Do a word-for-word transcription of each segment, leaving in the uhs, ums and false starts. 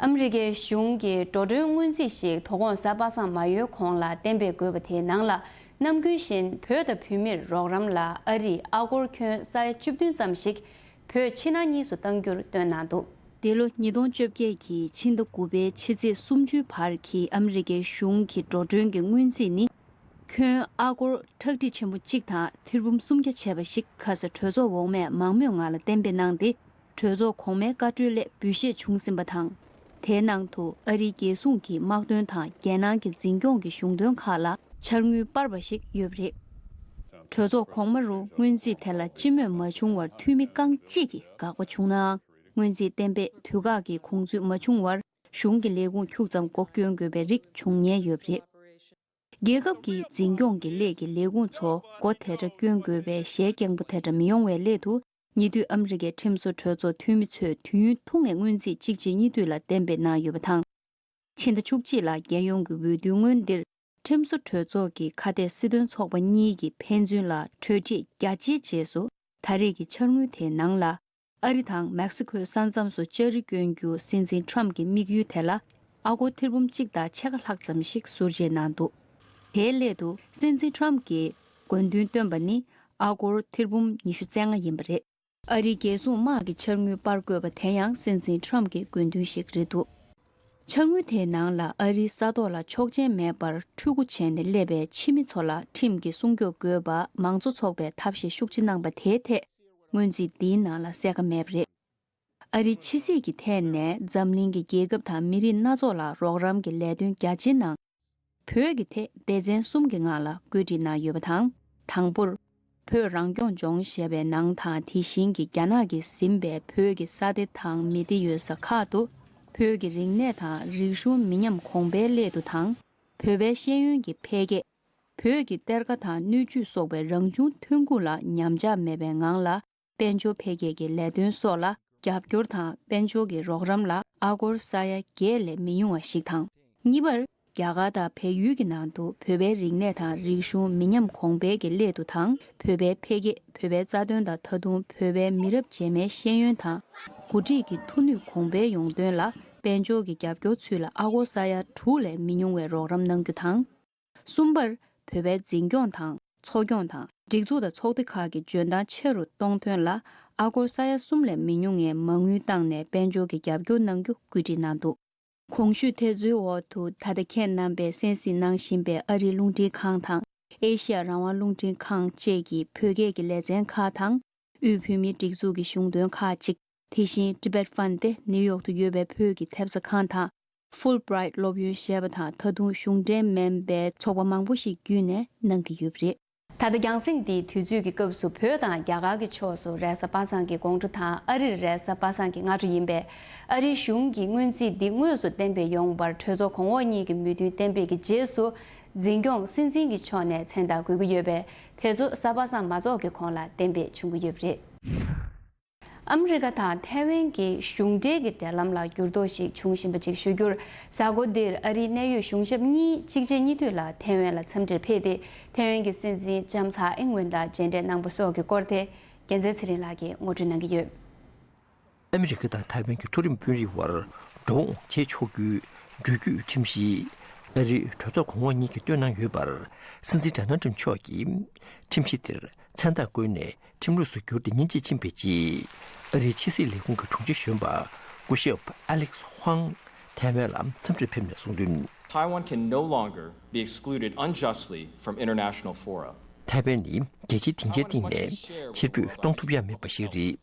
ཨ་མི་རི་ཀའི་གཞུང་གིས་འགྲོ་གྲོན་སྔོན་རྩིས་ཤིག་དོ་དགོང་གཟའ་པ་སངས་མ་ཡོལ་གོང་ལ་གཏན་འབེབས་དགོས་པ་དེའི་ནང་ལ། ནམ་རྒྱུན་བཞིན་བོད་དང་བོད་མིར་རོགས་རམ་ལ་ཨ་རིས་ཨ་སྒོར་ཁྱོན་ས་ཡ་བཅུ་བདུན་ཙམ་ཞིག་བོད་ཕྱི་ནང་གཉིས་སུ་གཏང་རྒྱུར་བཏོན་གནང་འདུག་འདི་ལོ་ཉིས་སྟོང་བཅོ་བརྒྱད་ཀྱི་ཕྱི་ཟླ་དགུ་པའི་ཕྱི་ཚེས་སུམ་ཅུའི་བར་གྱི་ཨ་མི་རི་ཀའི་གཞུང་གི་འགྲོ་གྲོན་གྱི་སྔོན་རྩིས་ནི། ཁྱོན་ཨ་སྒོར་ཁྲག་ཁྲིག་ཆེན་པོ་གཅིག་དང་ཐེར་འབུམ་སུམ་བརྒྱ་བྱས་པ་ཞིག་ཁ་ས་གྲོས་ཚོགས་འོག་མས་མང་མོས་ངང་ལ་གཏན་འབེབས་གནང་སྟེ། གྲོས་ཚོགས་གོང་མའི་བཀའ་འཁྲོལ་སླད་འབུལ་བཞེས་བྱུང་ཟིན་པ་དང་། དེའི་ནང་དུ་ཨ་རིའི་རྒྱལ་སྲུང་གི་དམག་དོན་དང་རྒྱལ་ནང་གི་འཛིན་སྐྱོང་གི་གཞུང་དོན་ཁག་ལ་འཆར་དངུལ་སྤར་བ་ཞིག་ཡོད་པ་རེད། གྲོས་ཚོགས་གོང་མ་རུ་སྔོན་རྩིས་དེ་ལ་སྤྱི་མོས་མ་བྱུང་བར་འཐུས་མི་རྐང་གཅིག་གིས་དགག་པ་བྱུང་ནའང་། སྔོན་རྩིས་གཏན་འབེབས་དུས་བཀག་གི་གོང་ཚུད་མ་བྱུང་བར་གཞུང་གི་ལས་ཁུངས་ཁྱུག་ཙམ་སྒོ་སྐྱོན་དགོས་པའི་རིགས་བྱུང་ཉེན་ཡོད་པ་རེད། རྒྱལ་ཁབ་ཀྱི་འཛིན་སྐྱོང་གི་སླད་ཀྱི་ལས་ཁུངས་ཚོ་སྒོ་དེ་འདྲ་སྐྱོན་དགོས་པའི་ཞལ་སྐྱེངས་པོ་དེ་འདྲ་མི་ཡོང་བའི་སླད་དུ། ཉེ་དུས་ཨ་མི་རི་ཀའི་ཁྲིམས་བཟོ་གྲོས་ཚོགས་འཐུས་མི་ཚོས་དུས་ཡུན་ཐུང་ངེ་སྔོན་རྩིས་གཅིག་རྗེས་གཉིས་མཐུད་ལ་གཏན་འབེབས་གནང་ཡོད་པ་དང་། ཕྱི་ཟླ་བཅུ་གཅིག་ལ་རྒྱལ་ཡོངས་ཀྱི་འོས་བསྡུའི་སྔོན་འདིར་ཁྲིམས་བཟོ་གྲོས་ཚོགས་ཀྱི་ཁ་གཏད་སྲིད་དོན་ཚོགས་པ་གཉིས་ཀྱི་ཕན་ཚུན་ལ་གྲོས་འགྲིག་རྒྱ་ཆེའི་རྗེས་སུ། ད་རེས་ཀྱི་འཆར་དངུལ་དེའི་ནང་ལ། ཨ་རི་དང་མེག་སི་ཁོའི་ས་མཚམས་སུ་ལྕགས་རི་སྐྱོན་རྒྱུ་སྲིད་འཛིན་ཁྲམ་གྱི་དམིགས་ཡུལ་དེ་ལ་ཨ་སྒོར་ཐེར་འབུམ་གཅིག་དང་ཕྱེད་ཀ་ལྷག་ཙམ་ཞིག་ཟུར་བཅད་གནང་འདུག་དེའི་སླད་དུ་སྲིད་འཛིན་ཁྲམ་གྱིས་དགོས་འདུན་བཏོན་པ་ནི་ཨ་སྒོར་ཐེར་འབུམ་ཉི་ཤུ་རྩ་ལྔ་ཡིན་པ་རེད། ཨ་རིའི་རྒྱལ་སྲུང་དམག་གི་འཆར་དངུལ་སྤར་དགོས་པ་དེ་ཡང་སྲིད་འཛིན་ཁྲམ་གྱི་དགོས་འདུན་ཞིག་རེད་འདུག་འཆར་དངུལ་དེའི་ནང་ལ་ཨ་རིའི་ས་ཐོག་ལ་ཆོག་མཆན་མེད་པར་ཕྲུ་གུ་བྱས་ནས་སླེབས་པའི་ཕྱི་མི་ཚོ་ལ་ཁྲིམས་ཀྱིས་སྲུང་སྐྱོབ་དགོས་པ་མང་གཙོ་ཚོགས་པས་ཐབས་ཤེས་ཤུགས་ཆེ་གནང་པ་དེའི་ཐད། སྔོན་རྩིས་འདིའི་ནང་ལ་གསལ་ཁ་མེད་པ་རེད། ཨ་རིའི་ཕྱི་སྲིད་ཀྱི་ཐད་ནས་འཛམ་གླིང་གི་རྒྱལ་ཁབ་དང་མི་རིགས་སྣ་ཚོགས་ལ་རོགས་རམ་གྱི་ལས་དོན་རྒྱ་ཆེའི་ནང་། བོད་ཀྱི་ཐད་སྡེ་ཚན་གསུམ་གྱི་ངང་ལ་བཀོད་སྒྲིག་གནང་ཡོད་པ་དང་། དང་པོར། བོད་རང་སྐྱོང་ལྗོངས་ཞེས་པའི་ནང་དང་དེ་བཞིན་གྱི་རྒྱ་ནག་གིས་ཟིན་པའི་བོད་ཀྱི་ས་སྡེ་དང་མི་སྡེ་ཡོད་ས་ཁག་ཏུ། བོད་ཀྱི་རིག་གནས་དང་རིག་གཞུང་མི་ཉམས་གོང་འཕེལ་སླད་དུ་དང་། བོད་པའི་ཤེས་ཡོན་གྱི་འཕེལ་རྒྱས། བོད་ཀྱི་གཏེར་ཁ་དང་སྣོད་བཅུད་སོགས་པའི་རང་བྱུང་ཐོན་ཁུངས་ལ་ཉམས་ཆག་མེད་པའི་ངང་ལ་དཔལ་འབྱོར་འཕེལ་རྒྱས་ཀྱི་ལས་དོན་སོགས་ལ་རྒྱབ་སྐྱོར་དང་དཔལ་འབྱོར་གྱི་རོགས་རམ་ལ་ཨ་སྒོར་ས་ཡ་བརྒྱད་ལས་མི་ཉུང་བ་ཞིག་དང་། གཉིས་པར། རྒྱ་གར་དང་བལ་ཡུལ་གྱི་ནང་དུ་བོད་པའི་རིག་གནས་དང་རིག་གཞུང་མི་ཉམས་གོང་འཕེལ་གྱི་སླད་དུ་དང་། བོད་པའི་འཕེལ་རྒྱས། བོད་པའི་རྩ་དོན་དང་ད་དུང་བོད་པའི་མི་རབས་རྗེས་མའི་ཤེས་ཡོན་དང་འགོ་ཁྲིད་ཀྱི་མཐུ་ནུས་གོང་འཕེལ་ཡོང་དོན་ལ་དཔལ་འབྱོར་གྱི་རྒྱབ་སྐྱོར་ཚུལ་ལ་ཨ་སྒོར་ས་ཡ་དྲུག་ལས་མི་ཉུང་བའི་རོགས་རམ་གནང་རྒྱུ་དང་། གསུམ་པར། བོད་པའི་འཛིན་སྐྱོང་དང་འཚོ་སྐྱོང་དང་སྒྲིག་འཛུགས་དང་ཚོགས་སྡེ་ཁག་གི་འཇོན་ཐང་ཆེ་རུ་གཏོང་དོན་ལ་ཨ་སྒོར་ས་ཡ་གསུམ་ལས་མི་ཉུང་བའི་མ་དངུལ་བཏང་ནས་དཔལ་འབྱོར་གྱི་རྒྱབ་སྐྱོར་གནང་རྒྱུ་བཀོད་སྒྲིག་གནང་འདུག་གོང་ཞུས་དེ་ཚོའི་འོག་ཏུ་ད་ལྟ་ཁྱེད་རྣམ་པས་གསན་གཟིགས་གནང་བཞིན་པའི་ཨ་རིའི་རླུང་འཕྲིན་ཁང་དང་། ཨེ་ཤི་ཡ་རང་དབང་རླུང་འཕྲིན་ཁང་བཅས་ཀྱི་བོད་སྐད་ཀྱི་ལེ་ཚན་ཁག་དང་། དབུས་བོད་མིའི་སྒྲིག་འཛུགས་ཀྱི་གཞུང་དོན་ཁག་ཅིག་དེ་བཞིན་Tibet Fund་སྟེ་ནིའུ་ཡོག་ཏུ་ཡོད་པའི་བོད་ཀྱི་ཐེབས་རྩ་ཁང་དང་། Fulbright་སློབ་ཡོན་ཞེས་པ་དང་ད་དུང་གཞུང་འབྲེལ་མིན་པའི་ཚོགས་པ་མང་པོ་ཞིག་བརྒྱུད་ནས་གནང་གི་ཡོད་པ་རེད། ད་ལྟ་རྒྱང་སྲིང་འདིའི་དུས་ཚོད་ཀྱི་སྐབས་སུ་བོད་དང་རྒྱ་གར་གྱི་ཕྱོགས་སུ་རེས་གཟའ་པ་སངས་ཀྱི་དགོང་དྲོ་དང་ཨ་རིར་རེས་གཟའ་པ་སངས་ཀྱི་སྔ་དྲོ་ཡིན་པས། ཨ་རིའི་གཞུང་གིས་སྔོན་རྩིས་འདི་དངོས་སུ་གཏན་འབེབས་ཡོང་བར་གྲོས་ཚོགས་གོང་འོག་གཉིས་ཀྱི་མོས་མཐུན་གཏན་འབེབས་ཀྱི་རྗེས་སུ། འཛིན་སྐྱོང་སྲིད་འཛིན་གྱི་ཕྱོགས་ནས་མཚན་རྟགས་འགོད་ཀྱི་ཡོད་པས། དེ་ཚོ་གཟའ་པ་སངས་མ་རྫོགས་ཀྱི་གོང་ལ་གཏན་འབེབས་བྱུང་གི་ཡོད་པ་རེད། ཨ་མི་རི་ཀ་དང་ཐའེ་ཝན་གྱི་གཞུང་འབྲེལ་གྱི་འབྲེལ་ལམ་ལ་འགྱུར་ལྡོག་ཞིག་འབྱུང་བཞིན་པ་ཅིག་ཞུ་རྒྱུར། གཟའ་འཁོར་འདིར་ཨ་རིའི་གནད་ཡོད་གཞུང་ཞབས་གཉིས་གཅིག་རྗེས་གཉིས་མཐུད་ལ་ཐའེ་ཝན་ལ་འཚམས་འདྲིར་ཕེབས་ཏེ། ཐའེ་ཝན་གྱི་སྲིད་འཛིན་ལྕམ་ཚའེ་ཨིན་ཝེན་དང་མཇལ་འཕྲད་གནང་པ་སོགས་ཀྱི་སྐོར་དེ། རྒྱལ་མཚན་ཚེ་རིང་ལགས་ཀྱིས་ངོ་སྤྲོད་གནང་གི་ཡོད། ཨ་མི་རི་ཀ་དང་ཐའེ་ཝན་གྱི་མཐོ་རིམ་དཔོན་རིགས་དབར་འགྲོ་འོང་བྱེད་ཆོག་རྒྱུའི་འགྲུལ་སྐྱོད་ཁྲིམས་གཞི། ཨ་རིའི་གྲོས་ཚོགས་གོང་འོག་གཉིས་ཀྱིས་བཏོན་གནང་ཡོད་པར། སྲིད་འཛིན་ཌོ་ནལ་ཊམ་མཆོག་གིས་ཁྲིམས་གཞི་དེར་མཚན་རྟགས་བཀོད་ནས། ཁྲིམས་ལུགས་སུ་བསྒྱུར་ཏེ་ཉིན་གཅིག་ཕྱིན་པའི་རྗེས། ཨ་རིའི་ཕྱི་སྲིད་ལས་ཁུངས་ཀྱི་དྲུང་ཆེ་གཞོན་པ་སྐུ་ཞབས་ཨ་ལེག་ཧྥང་ཐའེ་ཝན་ལ་འཚམས་འདྲིར་ཕེབས་ནས་གསུངས་དོན། Taiwan can no longer be excluded unjustly from international fora. ཐའེ་ཝན་ནི་རྒྱལ་སྤྱིའི་སྡིངས་ཆའི་སྟེང་ནས་ཕྱིར་འབུད་གཏོང་ཐུབ་ཡ་མེད་པ་ཞིག་རེད།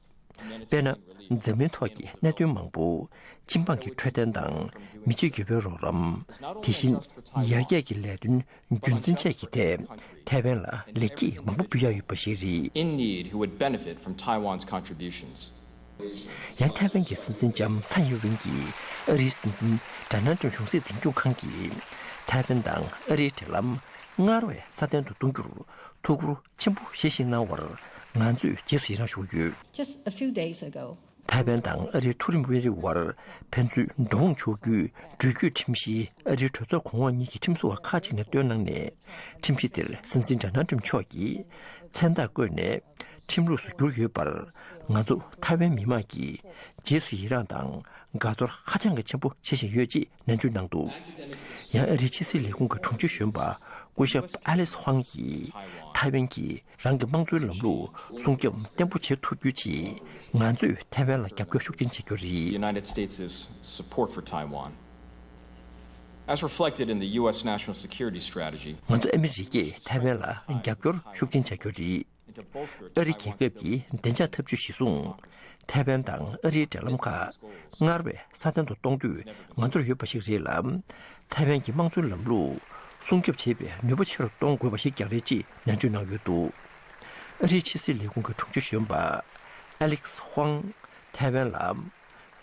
དཔེར་ན། འཛམ་གླིང་ཐོག་གི་གནད་དོན་མང་པོ། སྤྱི་འབངས་ཀྱི་འཕྲོད་བསྟེན་དང་། མི་སྤྱོད་དགེ་བའི་རོགས་རམ། དེ་བཞིན། ཡར་རྒྱས་ཀྱི་ལས་དོན་རྒྱུན་འཛིན་བཅས་ཀྱི་ཐད་ཐའེ་ཝན་ལ་ལེགས་སྐྱེས་མང་པོ་འབུལ་ཡག་ཡོད་པ་ཞིག་རེད། In need who would benefit from Taiwan's contributions. ཡང་ཐའེ་ཝན་གྱི་སྲིད་འཛིན་ལྕམ་ཚའེ་ཡིན་ཝེན་གྱིས་ཨ་རིའི་སྲིད་འཛིན་ཌོ་ནལ་ཊམ་གཞུང་སྲིད་འཛིན་སྐྱོང་ཁང་གིས་ཐའེ་ཝན་དང་ཨ་རིའི་འབྲེལ་ལམ་སྔར་བས་སྲ་བརྟན་དུ་གཏོང་རྒྱུར་ཐུགས་ཁུར་ཆེན་པོ་བཞེས་བཞིན་གནང་བར་ང་ཚོས་རྗེས་སུ་ཡི་རང་ཞུ་གི་ཡོད། Just a few days ago. ཐའེ་ཝན་དང་ཨ་རིའི་མཐོ་རིམ་དཔོན་རིགས་དབར་ཕན་ཚུན་འགྲོ་འོང་ཆོག་རྒྱུའི་འགྲུལ་སྐྱོད་ཁྲིམས་གཞི་ཨ་རིའི་གྲོས་ཚོགས་གོང་འོག་གཉིས་ཀྱི་ཁྲིམས་བཟོ་བ་ཁག་ཅིག་ནས་བཏོན་གནང་ནས། ཁྲིམས་གཞི་དེར་སྲིད་འཛིན་ཌོ་ནལ་ཊམ་མཆོག་གིས་མཚན་རྟགས་བཀོད་ནས། ཁྲིམས་ལུགས་སུ་བསྒྱུར་ཡོད་པར། ང་ཚོ་ཐའེ་ཝན་མི་མང་གིས་རྗེས་སུ་ཡི་རངས་དང་དགའ་ཚོར་ཧ་ཅང་གི་ཆེན་པོ་བྱེད་བཞིན་ཡོད་ཅེས་ནན་བརྗོད་གནང་འདུག། ཡང་ཨ་རིའི་ཕྱི་སྲིད་ལས་ཁུངས་ཀྱི་དྲུང་ཆེ་གཞོན་པ་སྐུ་ཞབས་ཨ་ལིས་ཧུང་གིས། ཐའེ་ཝན་གྱིས་རང་གི་དམངས་གཙོའི་ལམ་ལུགས་སྲུང་སྐྱོབ་བརྟན་པོ་བྱེད་ཐུབ་རྒྱུའི་ཆེད། ང་ཚོས་ཐའེ་ཝན་ལ་རྒྱབ་སྐྱོར་ཤུགས་ཆེན་བྱ་རྒྱུ་རེད། The United States' support for Taiwan, as reflected in the U S national security strategy. ང་ཚོ་ཨ་མི་རི་ཀས་ཐའེ་ཝན་ལ་རྒྱབ་སྐྱོར་ཤུགས་ཆེན་བྱ་རྒྱུ་རེད། ཨ་རི་རྒྱལ་ཁབ་ཀྱི་བདེ་འཇགས་འཐབ་ཇུས་གཞིར་བཟུང་། ཐའེ་ཝན་དང་ཨ་རིའི་འབྲེལ་ལམ་ཁག་སྔར་བས་སྲ་བརྟན་དུ་གཏོང་འདོད་ང་ཚོར་ཡོད་པ་ཞིག་རེད་ལ། ཐའེ་ཝན་གྱི་དམངས་གཙོའི་ལམ་ལུགས་སྲུང་སྐྱོབ་བྱེད་པའི་ནུས་པ་ཆེ་རུ་གཏོང་དགོས་པ་ཞིག་ཀྱང་རེད་ཅེས་ནན་བརྗོད་གནང་ཡོད་འདུག། ཨ་རིའི་ཕྱི་སྲིད་ལས་ཁུངས་ཀྱི་དྲུང་ཆེ་གཞོན་པ་ཨ་ལིག་ཧུང་ཐའེ་ཝན་ལ་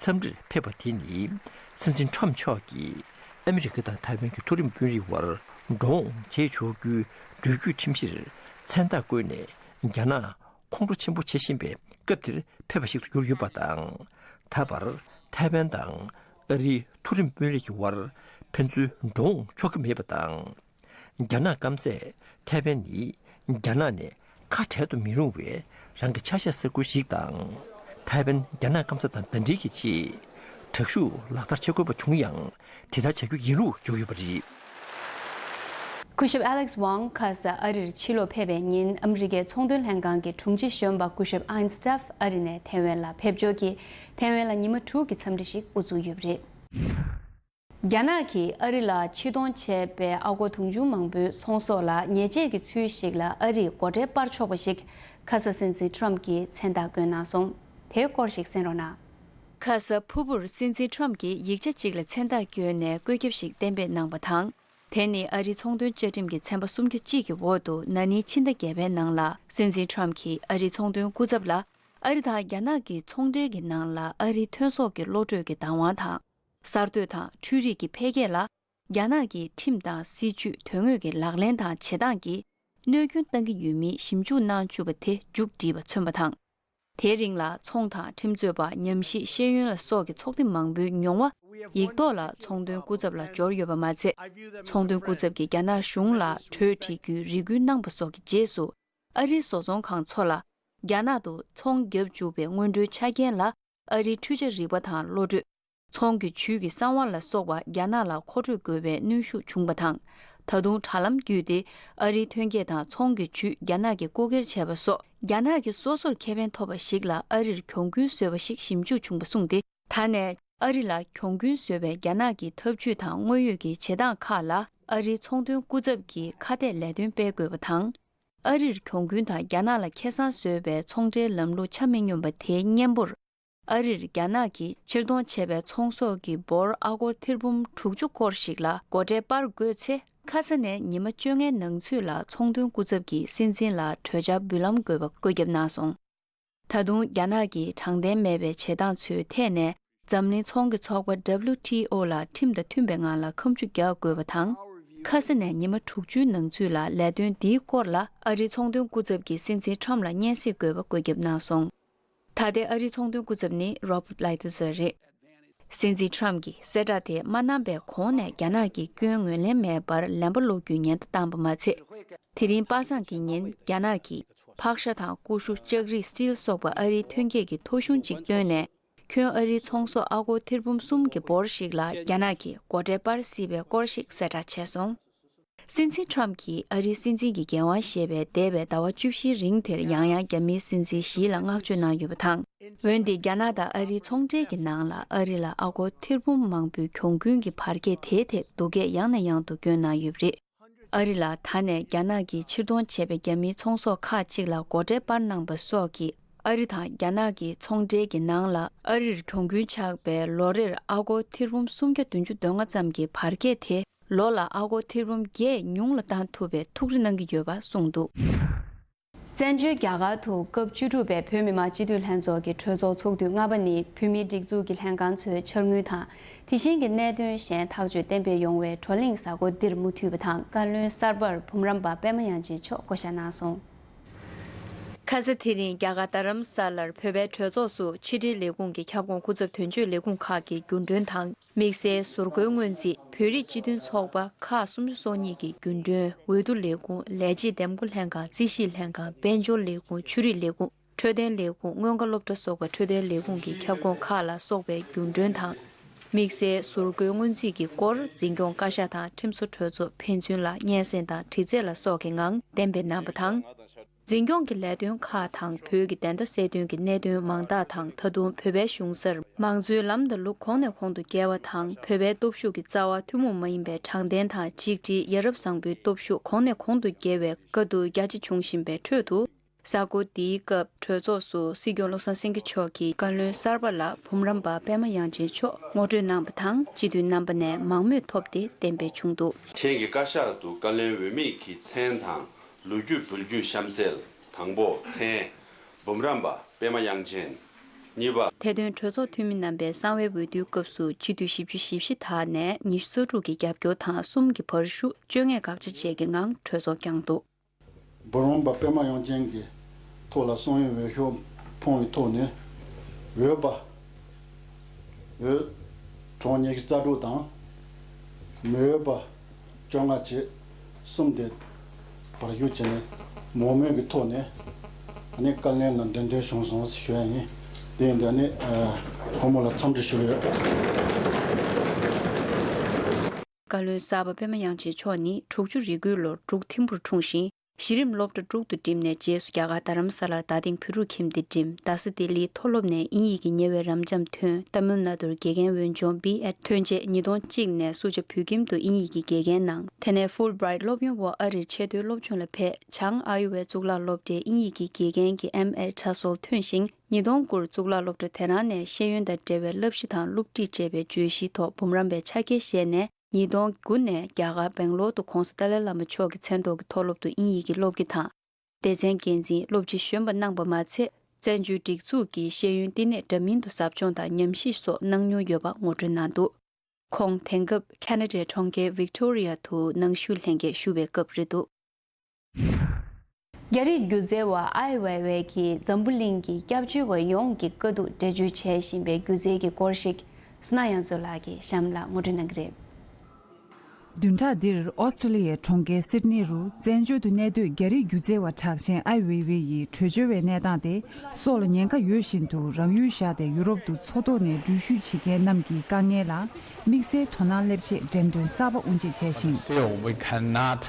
འཚམས་འདྲིར་ཕེབས་པ་དེ་ནི། སྲིད་འཛིན་ཁྲོམ་མཆོག་གིས་ཨ་མི་རི་ཀ་དང་ཐའེ་ཝན་གྱི་མཐོ་རིམ་དཔོན་རིགས་དབར་འགྲོ་འོང་བྱེད་ཆོག་རྒྱུའི་འགྲུལ་སྐྱོད་ཁྲིམས་གཞིར་མཚན་རྟགས་བཀོད་ནས། རྒྱ་ནག་ཁོང་ཁྲོ་ཆེན་པོ་བྱེད་བཞིན་པའི་སྐབས་དེར་ཕེབས་པ་ཞིག་ཏུ་གྱུར་ཡོད་པ་དང་། ད་བར་ཐའེ་ཝན་དང་ཨ་རིའི་མཐོ་རིམ་དཔོན་རིགས་ཀྱི་དབར་ཕན་ཚུན་འགྲོ་འོང་ཆོག་གི་མེད་པ་དང་། རྒྱ་ནག་སྐམ་སས་ཐའེ་ཝན་ནི་རྒྱ་ནག་ནས་ཁ་བྲལ་དུ་མི་རུང་བའི་རང་གི་ཆ་ཤས་ས་ཁུལ་ཞིག་དང་། ཐའེ་ཝན་རྒྱ་ནག་སྐམ་ས་དང་ཟླ་སྒྲིལ་གྱི་ཆེད་དྲག་ཤུགས་ལག་བསྟར་བྱེད་དགོས་པ་བྱུང་ཡང་། དེ་ལྟར་བྱ་རྒྱུ་ཡིན་ལུགས་བརྗོད་ཡོད་པ་རེད། སྐུ་ཞབས་ཨ་ལེག་སི་ཝང་ཁ་ས་ཨ་རིར་ཕྱིར་ལོག་ཕེབས་པའི་ཉིན། ཨ་མི་རི་ཀའི་ཚོང་དོན་ལྷན་ཁང་གི་དྲུང་ཆེ་གཞོན་པ་སྐུ་ཞབས་ཨན་སི་ཏཱབ་ཨ་རི་ནས་ཐའེ་ཝན་ལ་ཕེབས་འབྱོར་གྱིས། ཐའེ་ཝན་ལ་ཉི་མ་དྲུག་གི་འཚམས་འདྲི་ཞིག་དབུ་འཛུགས་ཡོད་པ་རེད། རྒྱ་ནག་གིས་ཨ་རི་ལ་ཕྱིར་གཏོང་བྱས་པའི་ཨ་སྒོར་དུང་ཕྱུར་མང་པོའི་ཚོང་ཟོག་ལ་ཉེས་ཆད་ཀྱི་ཚུལ་ཞིག་ལ་ཨ་རིས་སྒོ་ཁྲལ་སྤར་ཆོག་པ་ཞིག་ཁ་ས་སྲིད་འཛིན་ཁྲོམ་གྱིས་མཚན་རྟགས་བཀོད་གནང་སོང་། དེའི་སྐོར་ཞིག་གསན་རོགས་གནང་། ཁ་ས་ཕུར་བུར་སྲིད་འཛིན་ཁྲོམ་གྱིས་ཡིག་ཆ་གཅིག་ལ་མཚན་རྟགས་བསྐྱོན་ནས་བཀོད་ཁྱབ་ཞིག་གཏན་འབེབས་གནང་བ་དང་། དེ་ནི་ཨ་རིའི་ཚོང་དོན་བཅའ་ཁྲིམས་ཀྱི་ཚན་པ་སུམ་བརྒྱ་གཅིག་གི་འོག་ཏུ་ན་ནིང་ཕྱི་ཟླ་བརྒྱད་པའི་ནང་ལ་སྲིད་འཛིན་ཁྲོམ་གྱིས་ཨ་རིའི་ཚོང་དོན་སྐུ་ཚབ་ལ། ཨ་རི་དང་རྒྱ་ནག་གི་ཚོང་འབྲེལ་གྱི་ནང་ལ་ཨ་རིའི་ཐོན་ཟོག་གི་བློ་གྲོས་ཀྱི་བདག་དབང་དང་། གསར་གཏོད་དང་འཕྲུལ་རིག་གི་འཕེལ་རྒྱས་ལ། རྒྱ་ནག་གི་ཁྲིམས་དང་སྲིད་ཇུས་དོན་དངོས་ཀྱི་ལག་ལེན་དང་བྱེད་སྟངས་ཀྱིས་གནོད་སྐྱོན་བཏང་གི་ཡོད་མིན་ཞིབ་འཇུག་གནང་བཅུག་པ་དེ་མཇུག་བསྒྲིལ་བ་མཚོན་པ་དང་། དེའི་རིང་ལ་ཚོང་དང་ཁྲིམས་རྩོད་པ། ཉམས་ཞིབ་ཤེས་ཡོན་ལ་སོགས་ཀྱི་ཚོགས་སྡེ་མང་པོའི་མྱོང་བ་ཡིག་ཐོག་ལ་ཚོང་དོན་སྐུ་ཚབ་ལ་འབྱོར་ཡོད་པ་མ་ཚད། ཚོང་དོན་སྐུ་ཚབ་ཀྱིས་རྒྱ་ནག་གཞུང་ལ་གྲོས་འབྲི་རྒྱུའི་རེ་སྐུལ་གནང་པ་སོགས་ཀྱི་རྗེས་སུ། ཨ་རིའི་བཟོ་ཚོང་ཁང་ཚོ་ལ་རྒྱ་ནག་ཏུ་ཚོང་བརྒྱབ་བཅུག་པའི་སྔོན་འགྲོའི་ཆ་རྐྱེན་ལ། ཨ་རིའི་འཕྲུལ་ཆ་རིག་པ་དང་བློ་གྲོས། ཚོང་གི་ཇུས་ཀྱི་གསང་བ་ལ་སོགས་པ་རྒྱ་ནག་ལ་མཁོ་སྤྲོད་དགོས་པའི་གནོན་ཤུགས་བྱུང་བ་དང་། ད་དུང་དྲ་ལམ་བརྒྱུད་དེ་ཨ་རིའི་ཐོན་སྐྱེད་དང་ཚོང་གི་ཇུས་རྒྱ་ནག་གིས་རྐུ་འཁྱེར་བྱས་པ་སོགས། རྒྱ་ནག་གིས་སོ་སོར་ཁེ་ཕན་ཐོབ་པ་ཞིག་ལ་ཨ་རིར་གྱོང་གུན་བཟོས་པ་ཞིག་ཞིབ་འཇུག་བྱུང་བ་གསུངས་ཏེ། ད་ནས་ཨ་རི་ལ་གྱོང་གུན་བཟོས་པའི་རྒྱ་ནག་གི་ཐབས་ཇུས་དང་དངོས་ཡོད་ཀྱི་བྱེད་སྟངས་ཁག་ལ་ཨ་རིའི་ཚོང་དོན་སྐུ་ཚབ་ཀྱིས་ཁ་གཏད་ལས་དོན་སྤེལ་དགོས་པ་དང་། ཨ་རིར་གྱོང་གུན་དང་རྒྱ་ནག་ལ་ཁེ་བཟང་བཟོས་པའི་ཚོང་འབྲེལ་ལམ་ལུགས་ཆ་མི་སྙོམས་པ་དེའི་གཉེན་པོར། ཨ་རིར་རྒྱ་ནག་གིས་ཕྱིར་གཏོང་བྱས་པའི་ཚོང་ཟོག་གི་འབོར་ཨ་སྒོར་ཐེར་འབུམ་དྲུག་ཅུ་སྐོར་ཞིག་ལ་སྒོ་ཁྲལ་སྤར་དགོས་ཚེ། ཁ་ས་ནས་ཉི་མ་བཅོ་ལྔའི་ནང་ཚུད་ལ་ཚོང་དོན་སྐུ་ཚབ་ཀྱིས་སྲིད་འཛིན་ལ་གྲོས་འཆར་འབུལ་ལམ་དགོས་པ་བཀོད་ཁྱབ་གནང་སོང་། ད་དུང་རྒྱ་ནག་གིས་དྲང་བདེན་མེད་པའི་བྱེད་སྟངས་ཚོའི་ཐད་ནས་འཛམ་གླིང་ཚོང་གི་ཚོགས་པ་W T O ལ་ཁྲིམས་དང་མཐུན་པའི་ངང་ལ་ཁ་མཆུ་རྒྱག་དགོས་པ་དང་། ཁ་ས་ནས་ཉི་མ་དྲུག་ཅུའི་ནང་ཚུད་ལ་ལས་དོན་འདིའི་སྐོར་ལ་ཨ་རིའི་ཚོང་དོན་སྐུ་ཚབ་ཀྱིས་སྲིད་འཛིན་ཁྲོམ་ལ་སྙན་སེང་དགོས་པ་བཀོད་ཁྱབ་གནང་སོང་། ད་ལྟའི་ཨ་རིའི་ཚོང་དོན་སྐུ་ཚབ་ནི་Robert Lighthizer རེད། སྲིད་འཛིན་ཁྲོམ་གྱིས་གསལ་བསྒྲགས་དེ་མ་གནང་པའི་གོང་ནས་རྒྱ་ནག་གིས་སྐྱོན་ངོས་ལེན་མེད་པར་ལན་པ་སློག་རྒྱུའི་ཉེན་བརྡ་བཏང་པ་མ་ཚད། དེ་རིང་པ་སངས་ཀྱི་ཉིན་རྒྱ་ནག་གིས་ཕག་ཤ་དང་ཀུ་ཤུ། ལྕགས་རིགས་སི་ཊིལ་སོགས་པ་ཨ་རིའི་ཐོན་སྐྱེད་ཀྱི་ཐོ་གཞུང་གཅིག་བཏོན་ནས། ཁྱོན་ཨ་རིའི་ཚོང་ཟོག་ཨ་སྒོར་ཐེར་འབུམ་གསུམ་གྱི་འབོར་ཞིག་ལ་རྒྱ་ནག་གིས་སྒོ་ཁྲལ་སྤར་སྲིད་པའི་སྐོར་ཞིག་གསལ་བསྒྲགས་བྱས་སོང་། སྲིད་འཛིན་ཁྲོམ་གྱིས་ཨ་རིའི་སྲིད་འཛིན་གྱི་འགན་དབང་བཞེས་པའི་འདས་པའི་ཟླ་བ་བཅུ་བཞིའི་རིང་དེར་ཡང་ཡང་རྒྱ་མིའི་སྲིད་འཛིན་ཞི་ལ་བསྔགས་བརྗོད་གནང་ཡོད་པ་དང་། འོན་ཏེ་རྒྱ་ནག་དང་ཨ་རིའི་ཚོང་འབྲེལ་གྱི་ནང་ལ་ཨ་རི་ལ་ཨ་སྒོར་ཐེར་འབུམ་མང་པོའི་གྱོང་གུན་གྱི་བར་ཁྱད་དེའི་ཐད་སྡུག་སྐད་ཡང་ནས་ཡང་དུ་བསྐྱོན་གནང་ཡོད་པ་རེད། ཨ་རི་ལ་ད་ནས་རྒྱ་ནག་གིས་ཕྱིར་གཏོང་བྱས་པའི་རྒྱ་མིའི་ཚོང་ཟོག་ཁག་ཅིག་ལ་སྒོ་ཁྲལ་སྤར་གནང་པ་སོགས་ཀྱིས་ཨ་རི་དང་རྒྱ་ནག་གི་ཚོང་འབྲེལ་གྱི་ནང་ལ་ཨ་རིར་གྱོང་གུན་ཆག་པའི་ལོ་རེར་ཨ་སྒོར་ཐེར་འབུམ་སུམ་བརྒྱ་བདུན་ཅུ་དོན་ལྔ་ཙམ་གྱི་བར་ཁྱད་དེ་ལོ་ལ་ཨ་སྒོར་ཐེར་འབུམ་བརྒྱད་ཉུང་ལ་བཏང་ཐུབ་པའི་ཐུགས་རེ་གནང་གི་ཡོད་པ་གསུངས་འདུག། བཙན་བྱོལ་རྒྱ་གར་དུ་སྐབས་བཅུ་དྲུག་པའི་བོད་མི་མང་སྤྱི་འཐུས་ལྷན་ཚོགས་ཀྱི་གྲོས་ཚོགས་ཚོགས་དུས་ལྔ་པ་ནི་བོད་མིའི་སྒྲིག་འཛུགས་ཀྱི་ལྷན་ཁང་ཚོའི་འཆར་དངུལ་དང་། དེ་བཞིན་གྱི་གནད་དོན་གཞན་ཐག་གཅོད་གཏན་འབེབས་ཡོང་བའི་བགྲོ་གླེང་གཟའ་འཁོར་འདིར་མུ་མཐུད་པ་དང་། བཀའ་བློན་གསར་པར་འབུམ་རམས་པ་པད་མ་དབྱངས་ཅན་མཆོག་བསྐོ་བཞག་གནང་སོང་། ཁ་ས་དེ་རིང་རྒྱ་གར་རྡ་རམ་ས་ལར་བོད་པའི་གྲོས་ཚོགས་སུ་ཕྱི་དྲིལ་ལས་ཁུངས་ཀྱི་ཁྱབ་ཁོངས་སྐུ་ཚབ་དོན་གཅོད་ལས་ཁུངས་ཁག་གི་རྒྱུན་གྲོན་དང་། དམིགས་བསལ་ཟུར་བཀོལ་སྔོན་རྩིས། བོད་རིགས་སྤྱི་མཐུན་ཚོགས་པ་ཁག་སུམ་ཅུ་སོ་གཉིས་ཀྱི་རྒྱུན་གྲོན། འོས་བསྡུ་ལས་ཁུངས། ལས་བྱེད་འདེམས་བསྐོ་ལྷན་ཁང་། རྩིས་ཞིབ་ལྷན་ཁང་། དཔལ་འབྱོར་ལས་ཁུངས། ཆོས་རིག་ལས་ཁུངས། འཕྲོད་བསྟེན་ལས་ཁུངས། མངོན་དགའ་སློབ་གྲྭ་སོགས་པ་འཕྲོད་བསྟེན་ལས་ཁུངས་ཀྱི་ཁྱབ་ཁོངས་ཁག་ལ་སོགས་པའི་རྒྱུན་གྲོན་དང་། དམིགས་བསལ་ཟུར་བཀོལ་སྔོན་རྩིས་ཀྱི་སྐོར་འཛིན་སྐྱོང་བཀའ་ཤག་དང་ཁྲིམས་བཟོ་གྲོས་ཚོགས་ཕན་ཚུན་ལ་སྙན་སེང་དང་དྲི་རྩད་ལ་སོགས་ཀྱི་ངང་གཏན་འབེབས་གནང་བ་དང་། འཛིན་སྐྱོང་གི་ལས་དོན་ཁག་དང་བོད་ཀྱི་བདེན་མཐའ་གསལ་སྟོན་གྱི་གནད་དོན་མང་དག་དང་། ད་དུང་བོད་པའི་གཞུང་སར་མང་གཙོའི་ལམ་དང་ལུགས་གོང་ནས་གོང་དུ་འཕེལ་བ་དང་། བོད་པའི་སྟོབས་ཤུགས་ཀྱི་རྩ་བ་ཐུན་མོང་མ་ཡིན་པའི་དྲང་བདེན་དང་གཅིག་སྒྲིལ། ཡ་རབས་བཟང་པོའི་སྟོབས་ཤུགས་གོང་ནས་གོང་དུ་འཕེལ་བའི་བཀའ་བསྡུར་རྒྱ་ཆེ་བྱུང་བཞིན་པའི་ཁྲོད་དུ། གཟའ་འཁོར་འདིའི་སྐབས་གྲོས་ཚོགས་སུ་སྲིད་སྐྱོང་བློ་བཟང་སེང་གེ་མཆོག་གིས་བཀའ་བློན་གསར་པ་ལ་འབུམ་རམས་པ་པད་མ་དབྱངས་ཅན་མཆོག་ངོ་སྤྲོད་གནང་བ་དང་། སྤྱི་འཐུས་རྣམ་པ་ནས་མང་མོས་ཐོབ་སྟེ་གཏན་འབེབས་བྱུང་འདུག། ཁྱེད་ཀྱི་བཀའ་ཤག་ཏུ་བཀའ་བློན་འོས་མི་གི་མཚན་དང་ལོ་རྒྱུས་འབུལ་རྒྱུ་གཤམ་གསལ། དང་པོ། མཚན། འབུམ་རམས་པ་པད་མ་དབྱངས་ཅན། གཉིས་པ། དེ་དོན་གྲོས་ཚོགས་འཐུས་མི་རྣམ་པའི་གསང་བའི་འོས་བསྡུའི་སྐབས་སུ་སྤྱི་འཐུས་བཞི་བཅུ་ཞེ་བཞི་དག་ནས་ཉི་ཤུ་རྩ་དྲུག་གི་རྒྱབ་སྐྱོར་དང་། གསུམ་གྱི་བར་ཞུ་བཅོ་ལྔས་དགག་བྱ་བཅས་ཀྱི་ངང་གྲོས་ཚོགས་བསྐྱངས་འདུག། འབུམ་རམས་པ་པད་མ་དབྱངས་ཅན་གྱི་ཐོག་ལ་གསང་བའི་འོས་ཤོག་ཕོངས་པའི་ཐོག་ནས། འོས་པ་འོས་གྲངས་ཉི་ཤུ་རྩ་དྲུག་དང་། མི་འོས་པ་བཅོ་ལྔ་བཅས་གསུམ་དེ་བར་ཞུ་བྱས་ནས་མང་མོས་ཀྱི་ཐོག་ནས་ཨ་ནི་བཀའ་བློན་ལ་འདེམས་ཐོན་བྱུང་སོང་ཞུ་ཡ་ཡིན། དེ་ཡིན་དུས་ཨ་ནི་ཨ་སྐུ་ངོ་ལ་འཚམས་འདྲི་ཞུ་གི་ཡོད། བཀའ་བློན་གསར་པ་པད་མ་དབྱངས་ཅན་མཆོག་ནི་དྲུག་ཅུ་རེ་དགུའི་ལོར་འབྲུག་ཐིམ་ཕུར་འཁྲུངས་ཤིང་། གཞི་རིམ་སློབ་གྲྭ་དྲུག་ཏུ་འགྲིམས་ནས་རྗེས་སུ་རྒྱ་གར་རྡ་རམ་ས་ལར་རྡ་སྟེང་བོད་ཕྲུག་ཁྱིམ་དུ་འགྲིམས། རྡ་ས་ལྡི་ལིའི་མཐོ་སློབ་ནས་དབྱིན་ཡིག་གི་ཉེ་བའི་རབ་འབྱམས་ཐོན། ཏཱ་མིལ་ནཱ་ཌུར་དགེ་རྒན་འོས་སྦྱོང་བི་ཨེཌ་ཐོན་རྗེས་ཉིས་སྟོང་གཅིག་ནས་སུ་ཇཱ་བོད་ཁྱིམ་དུ་དབྱིན་ཡིག་གི་དགེ་རྒན་གནང་། དེ་ནས་ཧྥུལ་བྷི་རའིཊ་སློབ་ཡོན་འོག་ཨ་རིར་ཆེས་མཐོའི་སློབ་སྦྱོང་ལ་ཕེབས། བྱང་ཨ་ཡོ་ཝའི་གཙུག་ལག་སློབ་གྲྭའི་དབྱིན་ཡིག་གི་དགེ་རྒན་གྱི་ཨེམ་ཨེ་ཁྲ་སོལ་ཐོན་ཞིང་། ཉིས་སྟོང་དགུར་གཙུག་ལག་སློབ་གྲྭ་དེ་རང་ནས་ཤེས་ཡོན་དང་འབྲེལ་བའི་བསླབ་གཞི་དང་སློབ་ཁྲིད་ཅེས་པའི་བརྗོད་གཞིའི་ཐོག་འབུམ་རམས་པའི་ཕྱག་འཁྱེར་བཞེས་ནས། ཉིས་སྟོང་དགུ་ནས་རྒྱ་གར་སྦེང་ལོར་དུ་༧གོང་ས་ཏཱ་ལའི་བླ་མ་མཆོག་གི་མཚན་ཐོག་གི་མཐོ་སློབ་ཏུ་དབྱིན་ཡིག་གི་སློབ་དགེ་དང་། སྡེ་ཚན་འགན་འཛིན། སློབ་སྤྱི་གཞོན་པ་གནང་པ་མ་ཚད། བཙན་བྱོལ་སྒྲིག་འཛུགས་ཀྱི་ཤེས་ཡོན་བསྟི་གནས་འདྲ་མིན་དུ་ཟབ་སྦྱོང་དང་ཉམས་ཞིབ་སོགས་གནང་མྱོང་ཡོད་པ་ངོ་སྤྲོད་གནང་འདུག། ཁོང་དེང་སྐབས་ཁེ་ན་ཌའི་གྲོང་ཁྱེར་ཝིག་ཊོ་རི་ཡ་དུ་ནང་ཞུགས་ལྷན་རྒྱས་ཞུ་བའི་སྐབས་རེད་འདུག། རྒྱ་རིགས་སྒྱུ་རྩལ་བ་ཨའི་ཝེ་ཝེ་གིས་འཛམ་བུ་གླིང་གི་སྐྱབས་བཅོལ་བ་ཡོངས་ཀྱི་དཀའ་སྡུག་འགྲེལ་བརྗོད་བྱས་བཞིན་པའི་སྒྱུ་རྩལ་གྱི་སྐོར་ཞིག་སྣ་ཡང་ཚོ་ལགས་ཀྱིས་གཤམ་ལ་ངོ་སྤྲོད་གནང་གི་རེད། བདུན་ཕྲག་འདིར་ཨོ་སི་ཀྲི་ལི་ཡའི་གྲོང་ཁྱེར་སིད་ནི་རུ་བཙན་བྱོལ་དུ་གནས་སྡོད་རྒྱ་རིགས་སྒྱུ་རྩལ་བ་གྲགས་ཅན་ཨའི་ཝེ་ཝེ་ཡིས་བྲོས་བྱོལ་བའི་གནས་སྟངས་དེ་སྲོག་ལ་ཉེན་ཁ་ཡོད་བཞིན་དུ་རང་ཡུལ་བཞག་སྟེ་ཡུ་རོབ་ཏུ་འཚོ་ཐོག་ནས་འགྲུལ་བཞུད་བྱེད་མཁན་རྣམས་ཀྱི་དཀའ་ངལ་ལ་དམིགས་བསལ་དོ་སྣང་སླེབས་ཆེད་འགྲེམས་སྟོན་གསར་པ་དབུ་འབྱེད་བྱས་ཤིང་། Still, we cannot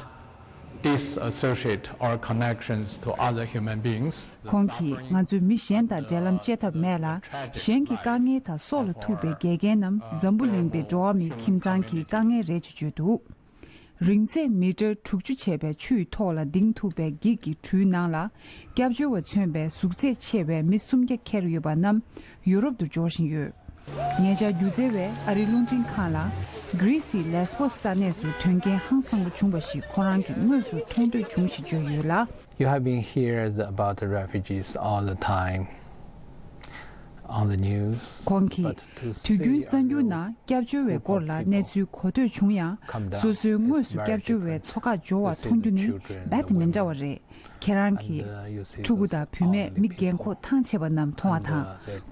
disassociate our connections to other human beings. ཁོང་གིས་ང་ཚོས་མི་གཞན་དང་འབྲེལ་ལམ་བཅད་ཐབས་མེད་ལ། གཞན་གྱི་དཀའ་ངལ་དང་སྲོག་ལ་ཐུག་པའི་འགལ་རྐྱེན་རྣམས་འཛམ་བུ་གླིང་པའི་འགྲོ་བ་མིའི་ཁྱིམ་ཚང་གི་དཀའ་ངལ་རེད་ཅེས་བརྗོད་འདུག། རིང་ཚད་མི་ཊར་དྲུག་ཅུ་བྱས་པའི་ཆུ་ཡི་ཐོག་ལ་ལྡིང་ཐུབ་པའི་འགྱིག་གི་གྲུའི་ནང་ལ་སྐྱབས་བཅོལ་བ་མཚོན་པའི་གཟུགས་ཚད་ཆེ་བའི་མི་སུམ་བརྒྱ་འཁྱེར་ཡོད་པ་རྣམས་ཡུ་རོབ་ཏུ་འབྱོར་བཞིན་ཡོད། ཉེ་ཆར་སྒྱུ་རྩལ་བས་ཨ་རིའི་རླུང་འཕྲིན་ཁང་ལ་གྷི་རི་སིའི་ལེས་པོ་སི་ས་གནས་སུ་དོན་རྐྱེན་ཧང་སངས་པོ་བྱུང་བ་ཞིག་ཁོ་རང་གིས་དངོས་སུ་མཐོང་ཐོས་བྱུང་ཞེས་བརྗོད་ཡོད་ལ། You have been hearing about the refugees all the time on the news. ཁོང་གིས་དུས་རྒྱུན་གསར་འགྱུར་ནང་སྐྱབས་བཅོལ་བའི་སྐོར་ལ་གནས་ཚུལ་གོ་ཐོས་བྱུང་ཡང་། སོ་སོའི་དངོས་སུ་སྐྱབས་བཅོལ་བའི་འཚོ་ཁ་འབྱོར་བ་མཐོང་རྒྱུ་ནི་རྦད་དེ་མི་འདྲ་བ་རེད། ཁྱེད་རང་གིས་ཕྲུ་གུ་དང་བུད་མེད་མི་རྒན་འཁོགས་ཐང་ཆད་པ་རྣམས་མཐོང་བ་དང་།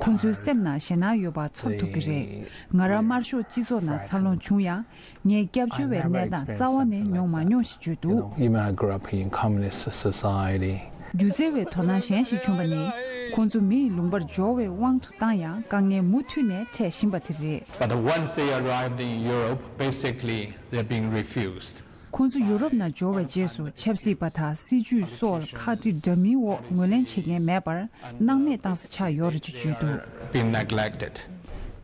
ཁོང་ཚོའི་སེམས་ནང་ཞེད་སྣང་ཡོད་པ་ཚོར་ཐུབ་ཀྱི་རེད། ང་རང་དམར་ཤོག་སྤྱི་ཚོགས་ནང་འཚར་ལོངས་བྱུང་ཡང་། ངས་སྐྱབས་བཅོལ་བའི་གནས་སྟངས་རྩ་བ་ནས་མྱོང་མ་མྱོང་ཞེས་བརྗོད་འདུག། Even I grew up in communist society. སྒྱུ་རྩལ་བའི་དོ་སྣང་གཞན་ཞིག་བྱུང་བ་ནི། ཁོང་ཚོ་མི་ཡི་ལུང་པར་འབྱོར་བའི་དབང་དུ་བཏང་ཡང་དཀའ་ངལ་མུ་མཐུད་ནས་འཕྲད་བཞིན་པ་དེ་རེད། But once they arrived in Europe, basically they're being refused. ཁོང་ཚོ་ཡུ་རོབ་ནང་འབྱོར་བའི་རྗེས་སུ་ཆབ་སྲིད་པ་དང་སྲིད་ཇུས་སོགས་ལ་ཁག་དཀྲི་འདྲ་མིན་འོག་ངོས་ལེན་བྱེད་མཁན་མེད་པར་སྣང་མེད་བཏང་ས་ཆགས་ཡོད་རེད་ཅེས་བརྗོད་འདུག། Been neglected.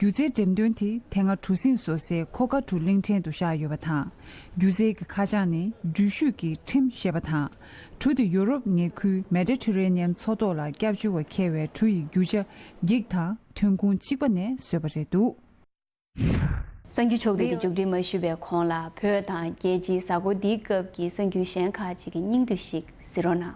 སྒྱུ་རྩལ་འགྲེམས་སྟོན་དེ་དེ་སྔ་གྲུ་གཟིངས་བཟོ་སའི་ཁོ་ཀ་གྲུ་གླིང་ཕྲན་དུ་བཞག་ཡོད་པ་དང་། སྒྱུ་རྩལ་གྱི་ཁ་བྱང་ནི་འགྲུལ་བཞུད་ཀྱི་ཁྲིམས་ཞེས་པ་དང་། གྲུ་དེ་ཡུ་རོབ་ཉེ་ཁུལ་མེ་ཌི་ཊེ་རེ་ནི་ཡན་མཚོ་ཐོག་ལ་སྐྱབས་བཅོལ་བ་འཁྱེར་བའི་གྲུ་ཡི་རྒྱུ་ཆ་འགྱིག་དང་ཐོན་ཁུངས་གཅིག་པ་ནས་བཟོས་པ་རེད་འདུག། གསར་འགྱུར་ཕྱོགས་བསྡུས་དེ་མཇུག་སྒྲིལ་མ་ཞུས་པའི་གོང་ལ། བོད་དང་རྒྱལ་སྤྱིའི་གཟའ་འཁོར་འདིའི་སྐབས་ཀྱི་གསར་འགྱུར་གཞན་ཁག་ཅིག་གི་སྙིང་བསྡུས་ཤིག་གཟིགས་རོགས་གནང་།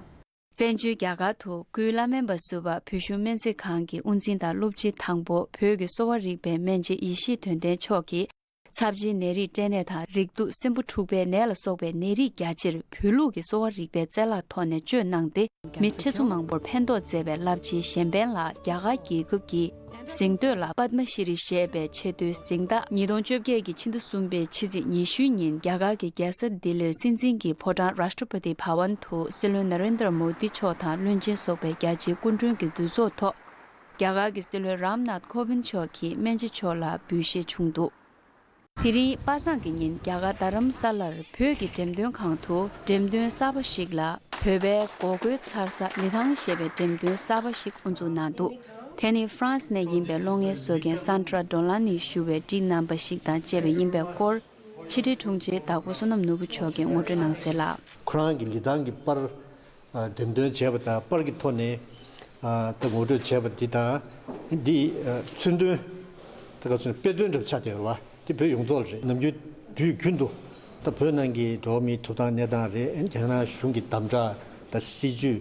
བཙན་བྱོལ་རྒྱ་གར་དུ་སྐུའི་བླ་སྨན་པ་ཟུར་པ་བོད་གཞུང་སྨན་རྩིས་ཁང་གི་དབུ་འཛིན་དང་སློབ་སྤྱི་དང་པོ་བོད་ཀྱི་གསོ་བ་རིག་པའི་སྨན་དཔྱད་ཡེ་ཤེས་དོན་ལྡན་མཆོག་གིས། ཚབས་ཆེའི་ནད་རིགས་སྐྲན་ནད་དང་རེག་དུག་སྲིན་འབུ་འཁྲུགས་པའི་ནད་ལ་སོགས་པའི་ནད་རིགས་རྒྱ་ཆེར་བོད་ལུགས་ཀྱི་གསོ་བ་རིག་པའི་རྩལ་ལག་ཐོག་ནས་བཅོས་གནང་སྟེ། མི་ཁྲི་ཚོ་མང་པོར་ཕན་ཐོགས་མཛད་པའི་རླབས་ཆེའི་གཞན་ཕན་ལ་རྒྱ་གར་རྒྱལ་ཁབ་ཀྱི་ གཟེངས་བསྟོད་ལ་པདྨ་ཤྲི་ཞེས་པའི་ཆེས་མཐོའི་གཟེངས་རྟགས། ཉིས་སྟོང་བཅོ་བརྒྱད་ཀྱི་ཕྱི་ཟླ་གསུམ་པའི་ཕྱི་ཚེས་ཉི་ཤུའི་ཉིན་རྒྱ་གར་གྱི་རྒྱལ་ས་ལྡི་ལིར་སྲིད་འཛིན་གྱི་ཕོ་བྲང་Rashtrapati Bhavan དུ་སྲིད་བློན་Narendra Modi མཆོག་དང་བློན་ཆེན་སོགས་པའི་རྒྱ་ཆེའི་སྐུ་མགྲོན་གྱི་འདུ་ཚོགས་ཐོག་རྒྱ་གར་གྱི་སྲིད་བློན་Ram Nath Kovind མཆོག་གིས་སྨན་ལྕེ་མཆོག་ལ་འབུལ་བཞེས་བྱུང་འདུག་དེ་རིང་པ་སངས་ཀྱི་ཉིན་རྒྱ་གར་རྡ་རམ་ས་ལར་བོད་ཀྱི་འགྲེམས་སྟོན་ཁང་དུ་འགྲེམས་སྟོན་གསར་པ་ཞིག་ལ་བོད་པའི་སྒོར་རྒོལ་ཚར་ས་ལི་ཐང་ཞེས་པའི་འགྲེམས་སྟོན་གསར་པ་ཞིག་དབུ་འཛུགས་གནང་འདུག་དེ་ནི་ཧྥ་རན་སི་ནས་ཡིན་པའི་གློག་བརྙན་བཟོ་མཁན་Sandra Dolan ནས་ཞུ་བའི་བྲིས་རྣམ་པ་ཞིག་དང་བཅས་པ་ཡིན་པའི་སྐོར་ཕྱི་དྲིལ་དྲུང་ཆེ་དྭགས་པོ་བསོད་ནམས་ནོར་བུ་མཆོག་གིས་ངོ་སྤྲོད་གནང་གསལ་ལ། ཁོ་རང་གི་ལི་ཐང་གི་པར་འགྲེམས་སྟོན་བྱས་པ་དང་པར་གྱི་ཐོག་ནས་ད་ངོ་སྤྲོད་བྱས་པ་འདི་དང་འདི་མཚོན་དོན་ད་ག་ཚོད་དཔེ་མཚོན་འདྲ་པོ་ཆགས་བསྡད་ཡོད་རེད་བ། དེ་བོད་ཡོངས་རྫོགས་ལ་རེད། ནམ་རྒྱུན་དུས་རྒྱུན་དུ་ད་བོད་ནང་གི་འགྲོ་བ་མིའི་ཐོབ་ཐང་གནས་སྟངས་རེད། རྒྱ་ནག་གཞུང་གི་དམ་དྲག་དང་སྲིད་ཇུས་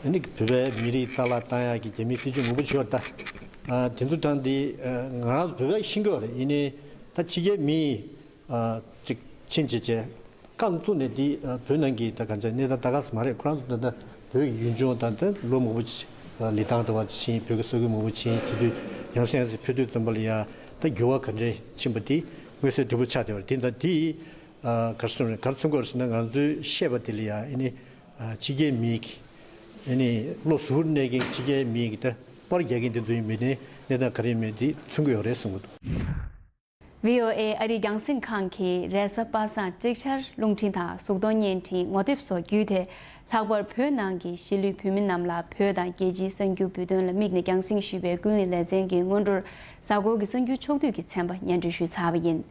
ནི་བོད་པའི་མི་རིགས་རྩ་བརླག་བཏང་ཡག་གི་རྒྱ་མིའི་སྲིད་ཇུས་མང་པོ་བྱུང་བ་རེད། ད་དེ་ཚོ་དང་འདི་ང་རང་ཚོ་བོད་པས་ཤེས་ཀྱི་ཡོད་རེད། ཡིན་ནའི་ད་ཕྱི་རྒྱལ་མི་ཅིག་ཕྱིན་བྱས་བྱས་རྐང་བཙུགས་ནས་འདི་བོད་ནང་གི་ད་ག་ཚོད་གནས་སྟངས་ད་ག་ས་མ་རེད། ཁོ་རང་ཚོ་ད་ལྟ་བོད་ཀྱི་ཡུལ་ལྗོངས་དང་ད་ལོ་མང་པོ་ལི་ཐང་འདྲ་བ་ཕྱིན། བོད་ཀྱི་ས་ཁུལ་མང་པོ་ཕྱིན། བྱེད་དུས་ཡང་སེ་ཡང་སེ་ཕེབས་དུས་ཙམ་པ་ལ་ཡ་ད་འགྱུར་བ་ག་འདྲས་ཕྱིན་པ་དེ་མངོན་གསལ་དོད་པོ་ཆགས་བསྡད་པ་རེད། དེ་ད་དེ་ག་རེ་ཟེར་ག་རེ་མཚོན་གྱི་ཡོད་རེད་ཟེར་ན། ང་ཚོས་བཤད་པ་དེ་ལ་ཡ་ཨ་ནི་ཕྱི་རྒྱལ་མི་གི་ཨ་ནི་བློ་གཟུར་གནས་མཁན་ཕྱི་རྒྱལ་མི་གི་ད་པར་རྒྱག་མཁན་དེ་ཚོ་ཡིན་པས་ནི་གནས་སྟངས་ག་རེ་ཡིན་མིན་དེ་མཚོན་གྱི་ཡོད་རེད་གསུང་གི་འདུག། ཝི་ཨོ་ཨེ་ཨ་རིའི་རྒྱང་སྲིང་ཁང་གིས་རེས་གཟའ་པ་སངས་ཅིག་ཆར་རླུང་འཕྲིན་དང་གཟུགས་མཐོང་བརྙན་འཕྲིན་ངོ་དེབ་སོགས་བརྒྱུད་དེ། ལྷག་པར་བོད་ནང་གི་གཞིས་ལུས་བོད་མི་རྣམས་ལ་བོད་དང་རྒྱལ་སྤྱིའི་གསར་འགྱུར་འབུལ་སྟོན་ལ་དམིགས་ནས་རྒྱང་སྲིང་ཞུས་པའི་ཀུན་གླེང་ལེ་ཚན་གྱི་སྔོན་འགྲོར་གཟའ་འཁོར་གྱི་གསར་འགྱུར་ཕྱོགས་བསྡུས་ཀྱི་ཚན་པ་སྙན་སྒྲོན་ཞུས་ཚར་བ་ཡིན།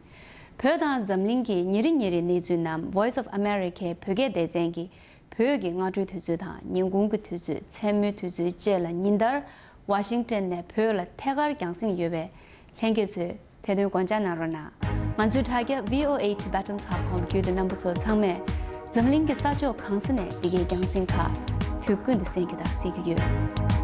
བོད་དང་འཛམ་གླིང་གི་ཉིན་རེ་ཉིན་རེའི་གནས་ཚུལ་རྣམས་Voice of Americaའི་བོད་སྐད་སྡེ་ཚན་གྱིས་བོད་ཀྱི་སྔ་དྲོའི་དུས་ཚོད་དང་ཉིན་གུང་གི་དུས་ཚོད། མཚན་མོའི་དུས་ཚོད་བཅས་ལ་ཉིན་ལྟར་ཝ་ཤིང་ཏན་ནས་བོད་ལ་ཐད་ཀར་རྒྱང་སྲིང་ཡོད་པས། ལྷན་རྒྱས་ཚོས་དེ་དོན་དགོངས་འཇགས་གནང་རོགས་གནང་། ང་ཚོའི་དྲ་རྒྱ་V O A Tibetans dot com བརྒྱུད་དེ་རྣམ་པ་ཚོ་ཚང་མས་འཛམ་གླིང་གི་ས་ཕྱོགས་གང་ས་ནས་འདི་གའི་རྒྱང་སྲིང་ཁག་དུས་ཀུན་ཏུ་གསན་རྒྱུ་དང་གཟིགས་རྒྱུ་ཡོད།